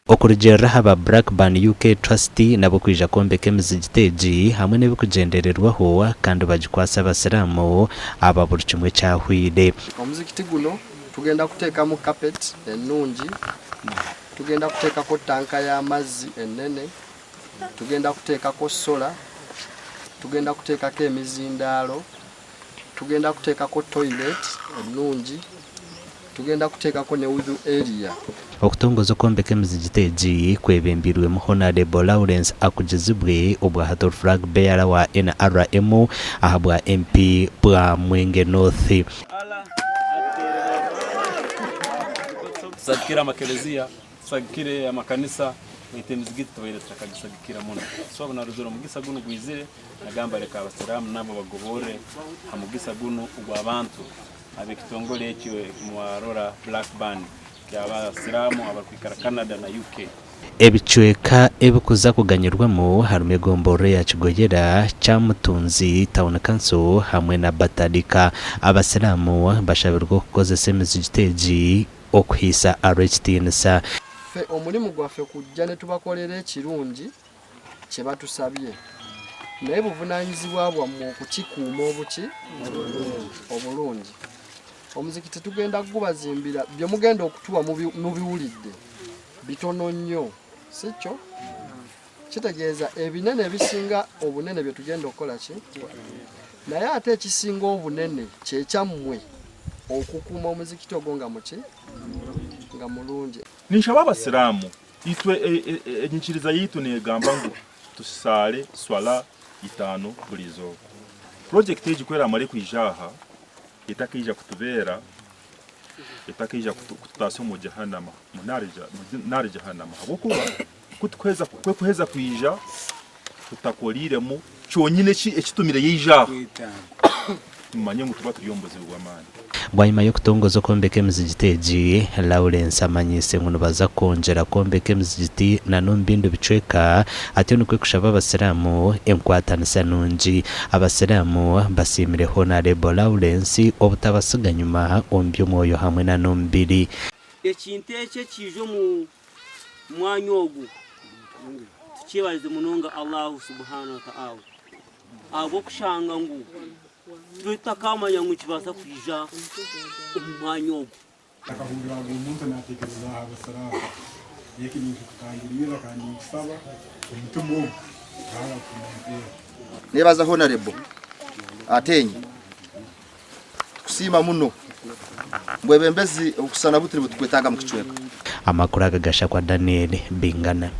Okurugiirira aha ba Blackburn UK Trust nabo kwija kwombeka emizigiti egi hamwe n'ebikugyendererwaho kandi bagikwatse abasiraamu aba buri kimwe ekyahweire. Omuzikiti guno tugenda kuteekamu carpet ennungi, tugenda kuteekako tanka y'amazzi ennene, tugenda kuteekako solar, tugenda kuteekako emizindaalo, Tugenda kuteekako toilet ennungi, tugenda kuteekako ne wudhu area. Okutongoza okwombeka emizigiti egi kwebembeirwemu Honarebo Lawrence Akugizibwe obwahati ori Flag Bearer wa NRM ahabwa MP bwa Mwenge North. Tusagikire amakelezia, tusagikire amakanisa, baitu emizigiti tubaire tutakagisagikira muno. So obu narozire omugisa gunu gwizire, Nagamba leka Abasiraamu nabo bagoborre ha mugisa gunu ogw'abantu ab'ekitongole eki mwarora Black Band ky'Abasiraamu abarukwikara Canada na UK. Ebicweka ebikuza kuganyirwamu harimu egomborora eya Kigoyera, Kyamutunzi Town Council hamwe na Batadika. Abasiraamu bashabirwe okukozesa emizigiti egi okuhaisa Allah ekitiinisa. Ffe omulimu gwaffe kujja ne tubakolera ekirungi kye batusabye naye buvunaanyizibwa bwammwe okukikuuma obuki obulungi. Omuzikiti tugenda kugubazimbira, bye mugenda okutuwa mubiwulidde bitono nnyo, si kyo? Kitegeeza ebinene ebisinga obunene bye tugenda okukola ki, naye ate ekisinga obunene kye kyammwe okukuuma omuzikiti ogwo nga muki nga mulungi. Ninshaba Abasiraamu Itwe enyikiriza yaitu negamba ngu tusaale swala itaano buri izooba. Purojekiti egi ku eramare kwija aha, etakaija kutubeera, etakaija kututaasya omu Jahanama, omu naari Jahanama ahabw'okuba ku ekuheza kwija tutakoreiremu kyonyine ekitumire yaija aha, mumanye ngu tuba turi omu buzibu bw'amaani. Bwanyima y'okutongoza okwombeka emizigiti egi, Lawrence amanyiise ngu nibaza kwongyera kwombeka emizigiti na n'omu bindi bicweka atyo nikwo kushaba abasiraamu enkwatanisa nungi. Abasiraamu basiimire Honarebo Lawrence obutabasiga nyima omu by'omwoyo hamwe na n'omubiri. Ekintu eki ekiija omu mwanya ogu tukyebarize munonga Allahu Subhanahu wa Ta'ala ahabw'okushanga ngu Tube tutakamanya ngu nikibaasa kwija omu mwanya ogu. Akahurira ngu omuntu naateekereza aha Basiraamu. Eki ninkikutangiriirira kandi ninkusaba omutima ogu Ruhanga kugumunteera. Nebaza Honarebo Ateenyi tukusiima muno obwebembezi obukusana buti nibutukwetaaga mukicweka. Amakuru aga gashakwa Daniel Bingana.